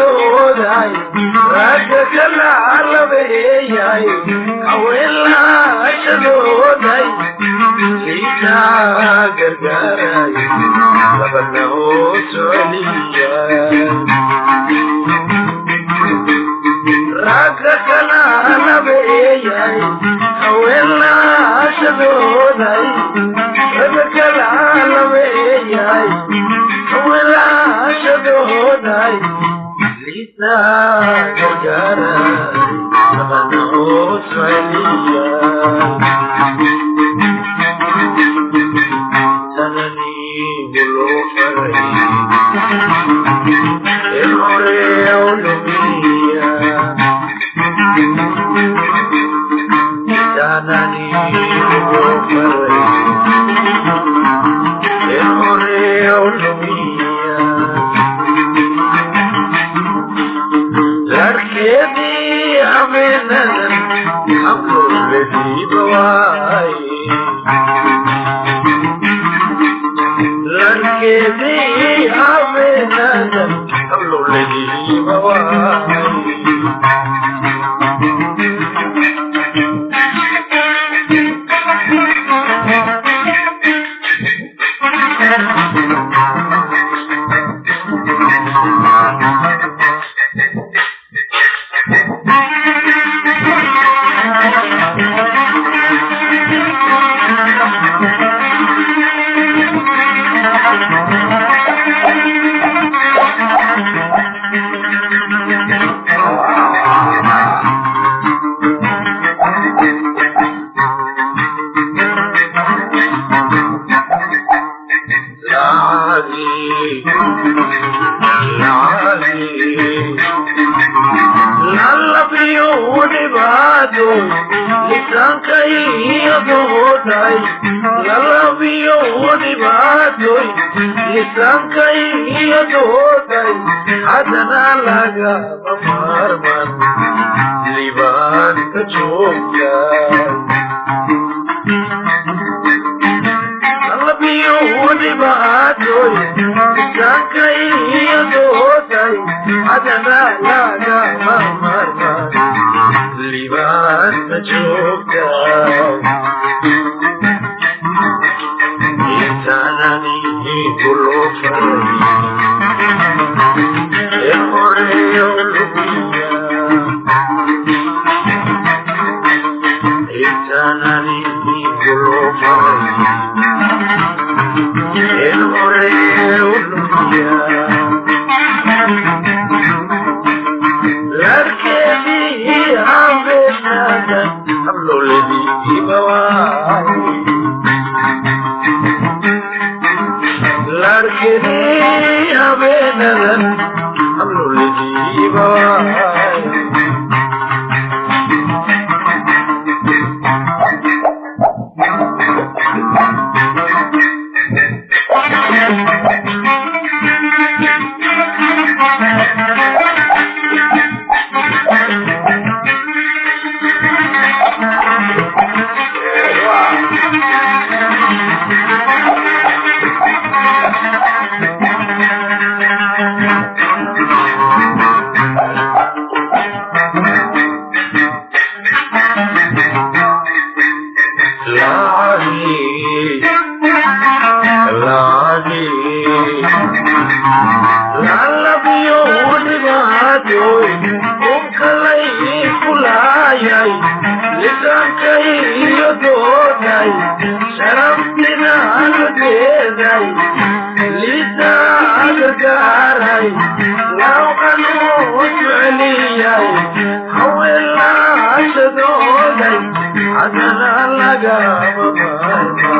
Laashadooday ragga kala labeeyay, haween laashadooday liitaa gargaaray, labana hoos celiya. Ragga kala labeeyay, haween laashadooday, ragga kala labeeyay, haween laashadooday liitaa gargaaray, labana hoos celiya. Sananigu loo faray in hore lumiya, sananigu loo faray in hore lumiya. Larkeedii habeenadan hablooladiiba waaye, larkeedii habeenadan hablooladiiba waaye. Lalabiyo dhibaatoy lisaanka iyo dooday, lalabiyo dhibaatoy lisaanka iyo dooday, haddana lagama maarman libaanta joogta. Lalabiyo dhibaatoy lisaanka iyo dooday, haddana lagama maarman libaanta joogta. Intaananigu loo faray in horeeyo lumiya, intaananigu loo faray in horeeyo lumiya. Larkeedii habeenadan hablooladiiba waaye, larkeedii habeenadan hablooladiiba waaye. Lalabiyo dhibaatoy unkalay kulaayay lisaankay iyo dooday, sharaftinaanudeeday liisaa gargaaray, lawqanuu jeceliyay, haween laashadooday, haddana lagama maarma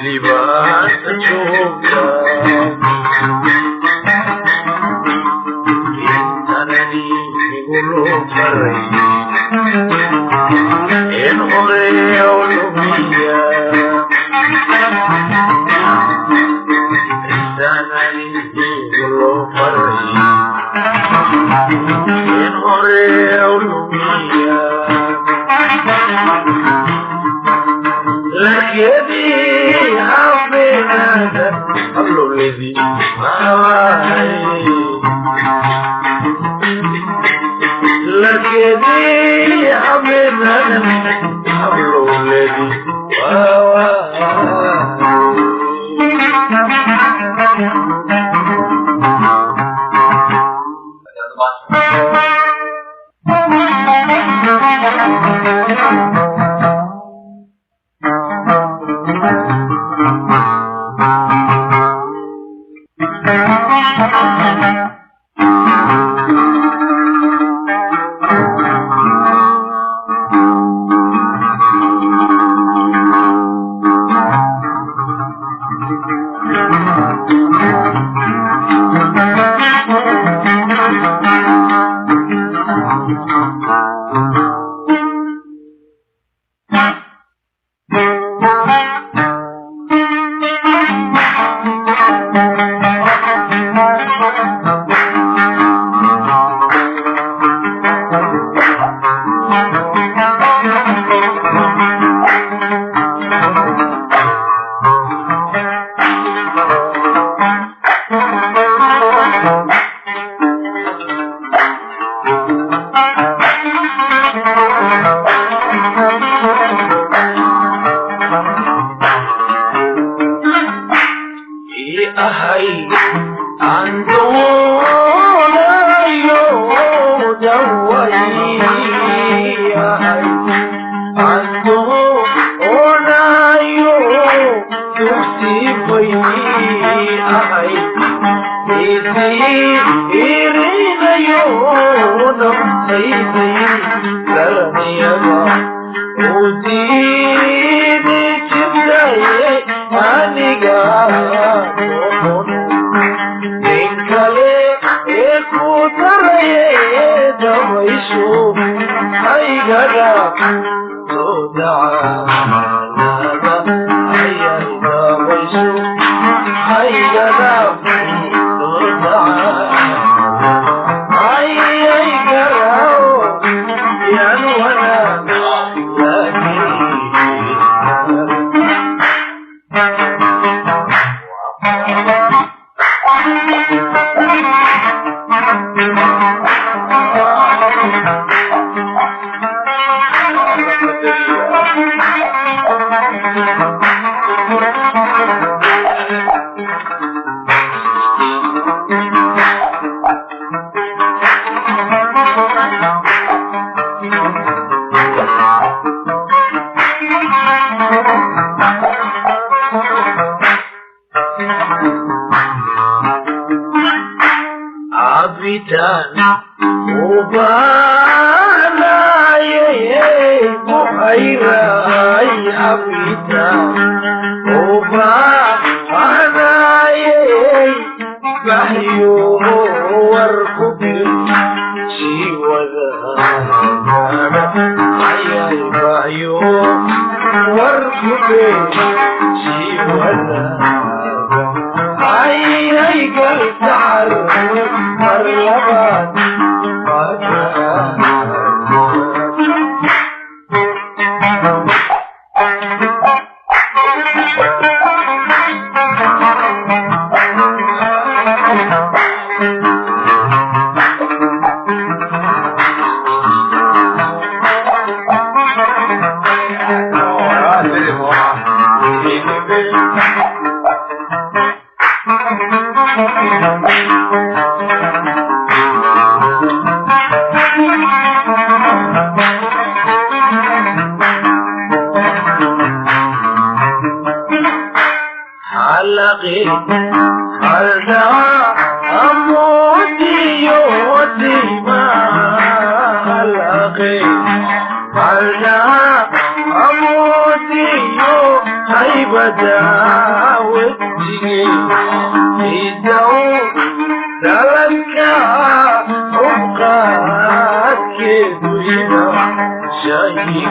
libaanta joogta. Intananigu loo faray in horeeyo lumiya, intananigu loo faray in horeeyo lumiya. Larkeedii habeenadan habloolidii maawaay. Leedii habeenadan hablow leedii waa. Ahay aan doonayo daway ahay aan doonayo dugsibay ahay irinayo naftayday daraniyada u diidi jirtaye aniga nin kale ee ku daraye dabayshu haygara soo dacaalada ayay dabayshu haygara soo dacaalada ayay garaawo yan wanaag laakiin. Cabitaan u baahnaye buxayray cabitaan u baahnaye baxyo war ku bir sii wadaagana ayay baxyo war ku bir sii wadaaga ayay galtacar mar labaad. حلقي الدعاء أموتي وديما حلقي الدعاء أموتي هيبة وجهي إدعو دلك أبقاك كدوينا شيء